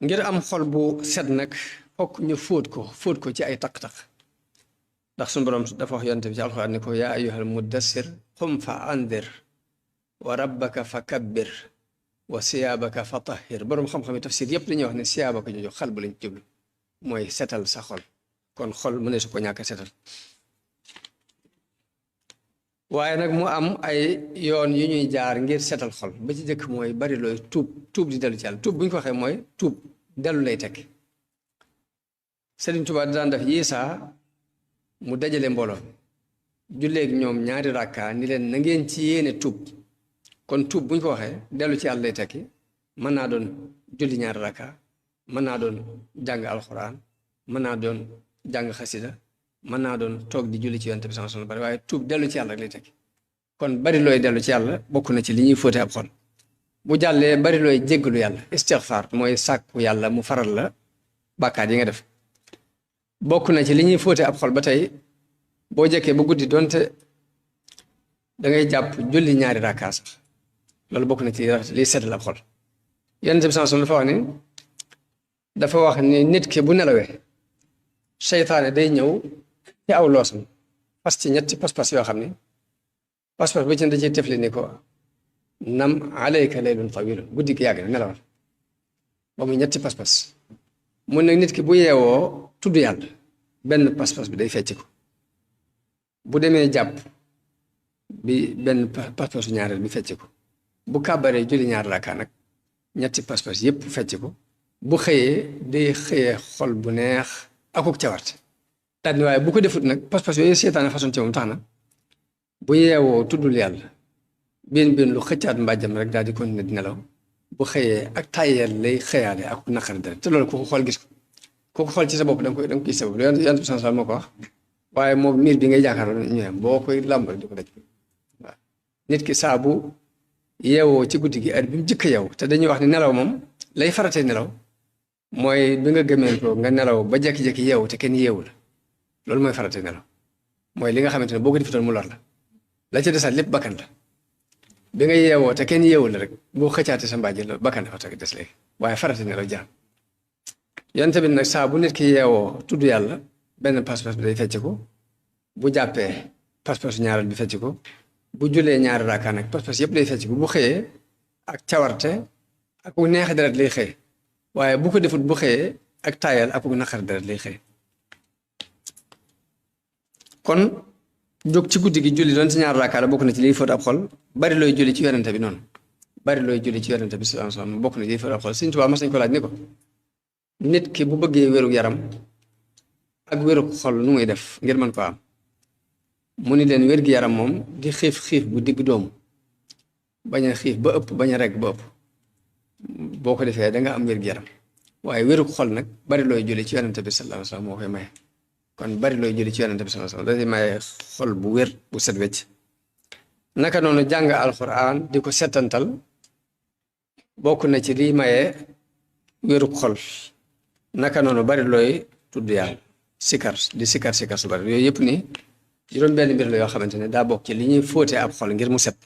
ngir am xol bu set nag fokk ñu fóot ko ci ay taq-taq ndax suñu borom dafa wax yonent bi ci alxuraan ni ko yaa ayyuhal muddassir qum fa andir wa rabbaka fa kabbir wa siyaabaka fa tahhir boroom xam-xam yi tafsir yépp dañuy wax ne siyaabaka jooju xal bu lañ jublu mooy setal sa xol kon xol mu ne su ko ñàkk setal waaye nag mu am ay yoon yu ñuy jaar ngir setal xol ba ci jëkk mooy bari looy tuub di dellu ci yàlla tuub bu ñu ko waxee mooy tuub dellu lay tekki Sëriñ Tuubaa daan def yii saa mu dajale mbooloo julleeg ñoom ñaari rakka ni leen na ngeen ci yéene tuub kon tuub bu ñu ko waxee dellu ci yàlla lay tekki mën naa doon julli ñaari rakka mën naa doon jàng alxuraan mën naa doon jàng xasida mën naa doon toog di julli ci yonent bi sallallahu alayhi wasallam bari waaye tuub dellu ci yàlla rek lay tekki kon bari looy dellu ci yàlla bokk na ci li ñuy fóote ab xol bu jàllee bari looy jéggalu yàlla istixfaar mooy sàkku yàlla mu faral la bàkkaat yi nga def bokk na ci li ñuy fóote ab xol ba tey boo jekkee ba guddi doonte da ngay jàpp julli ñaari rakkaa sax loolu bokk na ci liy setal ab xol yonent bi sallallahu alayhi wasallam dafa wax ni nit ki bu nelawee seytaane day ñëw ci aw loosam fas ci ñetti pas-pas yoo xam ni pas-pas ba ci da ciy tefli ni ko nam alayka laylun tawilun guddi gi yàgg na nelawal ba muy ñetti pas-pas mun nag nit ki bu yeewoo tudd yàlla benn pas-pas bi day fecc ko bu demee jàpp bi benn pas-pasu ñaareel bi fecc ko bu kàbbaree julli ñaar rakkaa nag ñetti pas-pas yépp fecc ko bu xëyee day xëyee xol bu neex akuk cawarte daal ni waaye bu ko defut nag pas-pas yooyu seetaane façon ci moom tax na bu yeewoo tuddul yàlla benn lu xëccaat mbàjjam rek daal di continuer di nelaw bu xëyee ak tàyyeel lay xëyaale ak naqari dara te loolu ku ko xool gis ko ku ko xool ci sa bopp da nga koy sabab lu yonent bi sallallahu moo ko wax waaye moom miir bi ngay jàkkaarloo ñu ne boo koy làmb rek di ko daj waaw nit ki saa bu yeewoo ci guddi gi heure bi mu jëkk yeew te dañuy wax ni nelaw moom lay faratee nelaw mooy bi nga gëmeen ko nga nelaw ba jekki-jekki yeewu te kenn yeewu la loolu mooy faratee nelaw mooy li nga xamante ne boo ko defutoon mu lor la ca desaat lépp bakkan la bi nga yeewoo te kenn yeewu la rek boo xëccaate sa mbàjj la bakkan dafa teg des léegi waaye faratee nelaw jaam yonent bi nag saa bu nit ki yeewoo tudd yàlla benn pas-pas bi day fecc ko bu jàppee pas-pas ñaareel bi fecc ko bu julee ñaari raaka nag pas-pas yëpp day fecc ko bu xëyee ak cawarte ak ku neex deret lay xëy waaye bu ko defut bu xëyee ak taayal ak ku naqar deret lay xëy kon jóg ci guddi gi julli doon ci ñaari raaka la bokk na ci liy fóot ab xol bari looy julli ci yonente bi noonu bari looy julli ci yonente bi sallallahu alayhi wasallam bokk na ci liy fóot ab xol Sëriñ Tuubaa mas nañ ko laaj ni ko nit ki bu bëggee wérug yaram ak wérug xol nu muy def ngir mën ko am mu ni leen wér gi yaram moom di xiif bu digg doomu bañ a xiif ba ëpp bañ a regg ba ëpp boo ko defee da nga am wér gi yaram waaye wérug xol nag bari looy julli ci yonente bi sallallahu alayhi wasallam moo koy maye kon bari looy julli ci yonente bi sallallahu alayhi wasallam dafay maye xol bu wér bu set wecc naka noonu jàng alquran di ko setantal bokk na ci liy maye wérug xol naka noonu bari looy tudd yàlla sikar su bari yooyu yëpp ni juróom benn mbir la yoo xamante ne daa bokk ci li ñuy fóotee ab xol ngir mu set